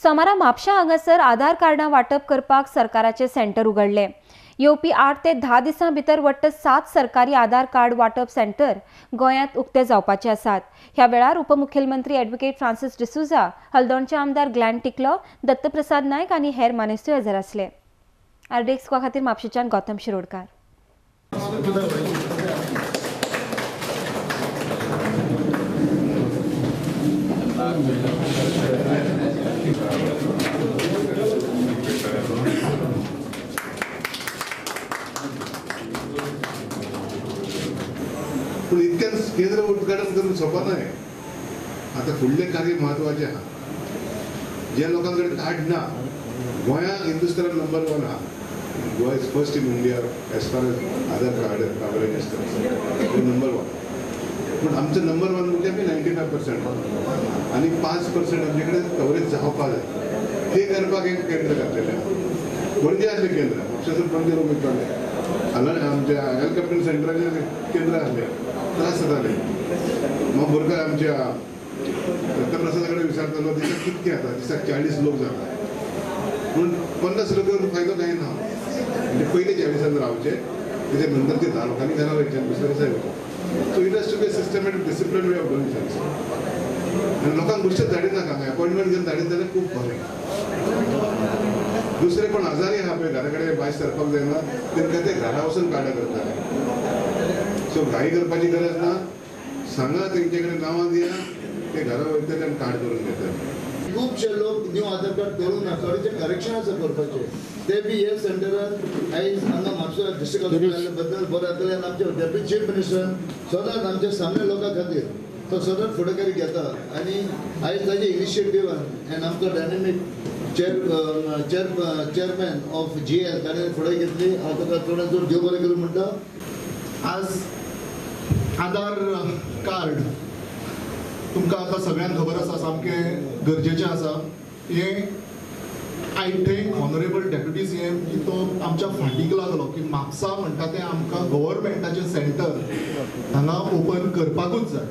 सोमारा म्हापशा हांगासर आधार कार्डां वांटप करपाक सरकाराचे सेंटर उगडले. येवपी 8 ते 10 दिसां भितर वट्ट 7 सरकारी आधार कार्ड वांटप सेंटर गोंयांत उक्ते जावपाचे आसात. ह्या वेळार उपमुख्यमंत्री ॲडव्होकेट फ्रांसिस डिसोझा, हल्दोणचे आमदार ग्लॅन टिकलो, दत्तप्रसाद नायक आनी हेर मानेस्तूय हजर आसले. आरडीएक्स खातीर म्हापशेच्यान गौतम शिरोडकार. पूण इतक्यान केंद्र उद्घाटन करून सोंपा न्हय. आतां फुडलें कार्य म्हत्वाचें आहा. ज्या लोकां कडेन कार्ड ना, गोंया हिंदुस्थानान नंबर 1 आहा. Goa is first in India as far as Aadhaar card coverage is concerned, number 1. पूण आमचो नंबर 1 म्हणजे आमी 95% आनी 5% आमचे कडेन कवरेज जावपा जाय. ते करपाक एक केंद्र घातलेलें आहा. पणजे आसलें केंद्र, म्हापशासून पणजे लोक वयताले. आमच्या हेलिकॉप्टर सेंटराचेर केंद्र आसलें, त्रास जाताले. मग बोरकर आमच्या दत्तप्रसादा कडेन विचारतालो, दिसाक कितके जाता? दिसाक 40 लोक जाता. पूण 50 लोकांक फायदो कांय ना. म्हणजे पयले 40 रावचे, तेजे नंतर ते 10 लोकांनी घरा वयचे, दुसऱ्या दिसा येवचे. So it has to be systematic, discipline way of doing things. आनी लोकांक बेश्टेच धाडिनाका, हांगा अपॉयंटमेंट घेवन धाडीत जाल्यार खूब बरें. दुसरे कोण आजारी आहा पळय, घरा कडेन भायर सरपाक जायना, तांकां ते घरा वचून कार्डां करताले. सो घाई करपाची गरज ना. सांगा तेंचे कडेन नांवां दिया, ते घरा वयतले आनी कार्ड करून घेतले. खुबशे लोक न्यू आधार कार्ड करूंक ना, थोडेचे करेक्शन आसा करपाचे, ते बी हे सेंटरान आयज हांगा म्हापसा डिस्ट्रिक्ट हॉस्पिटल बद्दल बरें जातलें. आनी आमचे डेप्युटी चीफ मिनिस्टरान सदांच आमच्या सामान्य लोकां खातीर तो सदांच फुडाकारी घेता आनी आयज ताजे इनिशिएटिवान आनी आमचो डायनेमीक चेअरमॅन ऑफ GL ताणें फुडें घेतली. हांव ताका चडान चड देव बरें करूं म्हणटा. आज आधार कार्ड तुमकां आतां सगळ्यांक खबर आसा, सामकें गरजेचें आसा. हें I thank honourable deputy CM की तो आमच्या फाटीक लागलो की म्हापसा म्हणटा तें आमकां गव्हर्मेंटाचें सेंटर हांगा ओपन करपाकूच जाय.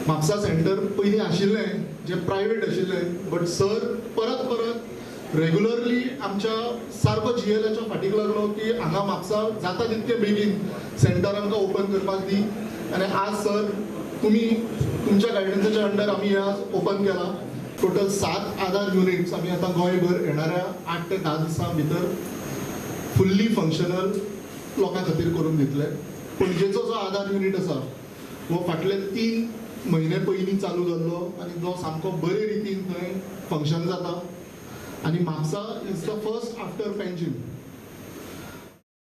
म्हापसा सेंटर पयलीं आशिल्लें जें प्रायवेट आशिल्लें, बट सर परत परत रेगुलरली आमच्या सारको GLाच्या फाटीक लागलो की हांगा म्हापसा जाता तितके बेगीन सेंटर आमकां ओपन करपाक दी. आनी आज सर तुमी तुमच्या गायडन्साच्या अंडर आमी हे आज ओपन केला. टोटल 7 आधार युनिट्स आमी आतां गोंयभर येणाऱ्या 8 ते 10 दिसां भितर फुल्ली फंक्शनल लोकां खातीर करून दितले. पणजेचो जो आधार युनिट आसा हो फाटले 3 म्हयने पयलीं चालू जाल्लो आनी जो सामको बरे रितीन थंय फंक्शन जाता. आनी Mapusa is the first after Panjim.